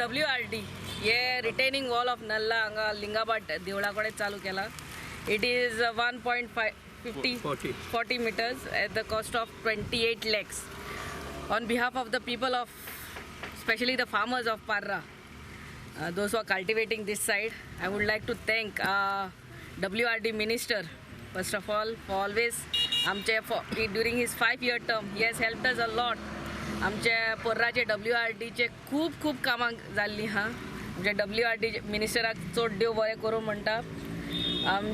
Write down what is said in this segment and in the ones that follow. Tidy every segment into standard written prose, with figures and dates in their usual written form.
WRD hey retaining wall of nullah हांगा लिंगाबाट देवळा कडेन चालू केला. It is 1.5 50 40 meters at the cost of 28 lakhs. On behalf of the people of, specially the farmers of Parra, those who are cultivating this side, I would like to thank WRD minister, first of all, for always आमचे during his 5 year term he has helped us a lot. आमचे पर्राचे WRDचे खूब खूब कामां जाल्लीं आहा. आमच्या WRD मिनिस्टराक चड देव बरें करूं म्हणटा. आम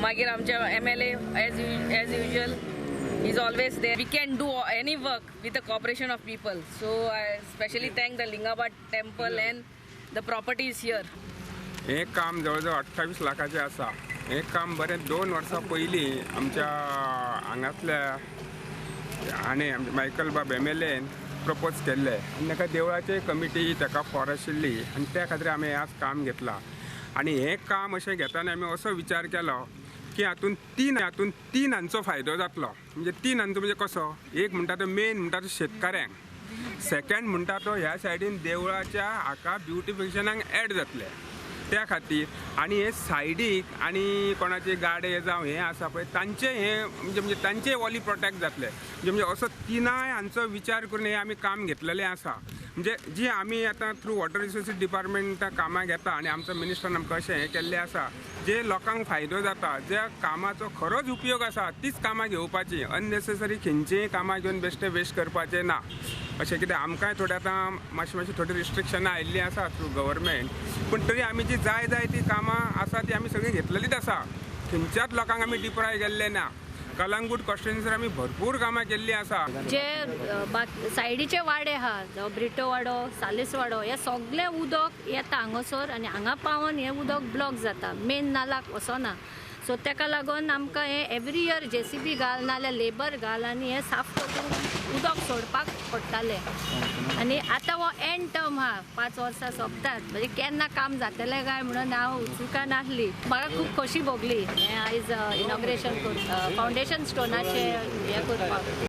मागीर आमचे MLA, as usual, is always there. We can do any work with the cooperation of people. So I specially thank the Lingabat temple and the properties here. हें काम जवळ जवळ 28 लाखाचें आसा. हें काम बरें 2 वर्सां पयलीं आमच्या हांगासल्या हाणें, आमच्या मायकल बाब MLAन प्रपोज केल्लें आनी ताका देवळाचे कमिटी ताका फॉर आशिल्ली आनी त्या खातीर आमी आज काम घेतलां. आनी हें काम अशें घेतना आमी असो विचार केलो की हातून तीन हांचो फायदो जातलो. म्हणजे तीन हांचो म्हणजे कसो? एक म्हणटा तो मेन म्हणटा तो शेतकाऱ्यांक, सेकंड म्हणटा तो ह्या सायडीन देवळाच्या हाका ब्युटिफिकेशनाक एड जातलें त्या खातीर, आनी हे सायडीक आनी कोणाचे गाडे जावं हे आसा पळय, तांचे हे म्हणजे तांचे वॉली प्रोटेक्ट जातले. म्हणजे असो तिनाय हांचो विचार करून हे आमी काम घेतलेलें आसा. म्हणजे जी आमी आतां थ्रू वॉटर रिसोर्सीस डिपार्टमेंट कामां घेता आनी आमचो मिनिस्टरान आमकां अशें हें केल्लें आसा, जे लोकांक फायदो जाता, ज्या कामाचो खरोच उपयोग आसा, तीच कामां घेवपाची. अननेसेसरी खंयचीय कामां घेवन बेश्टे वेस्ट करपाचें ना अशें. कित्याक आमकांय थोडें आतां मातशें मातशें थोडी रिस्ट्रिक्शनां आयिल्लीं आसा थ्रू गव्हर्मेंट, पूण तरी आमी जी जाय जाय ती कामां आसा ती आमी सगळीं घेतलेलीच आसा. खंयच्याच लोकांक आमी डिप्रायव केल्लें ना. कलंगूट कॉन्स्टिट्युन्सीर आमी भरपूर कामां केल्लीं आसा. जे सायडीचे वाडे आहा, जावं ब्रिटो वाडो, सालीस वाडो, हे सगळें उदक येता हांगासर आनी हांगा पावोन हें उदक ब्लॉक जाता, मेन नालाक वचना. सो तेका लागून आमकां हें एवरी इयर जेसीबी घाल नाल्यार लेबर घाल आनी हें साफ करून उदक सोडपाक पडटालें. आनी आतां हो एंड टर्म आहा, 5 वर्सां सोंपतात, म्हणजे केन्ना काम जातलें काय म्हणून हांव उत्सुका नासली. म्हाका खूब खोशी भोगली हें आयज इनॉग्रेशन करून, फावंडेशन स्टोनाचें हें करपाक.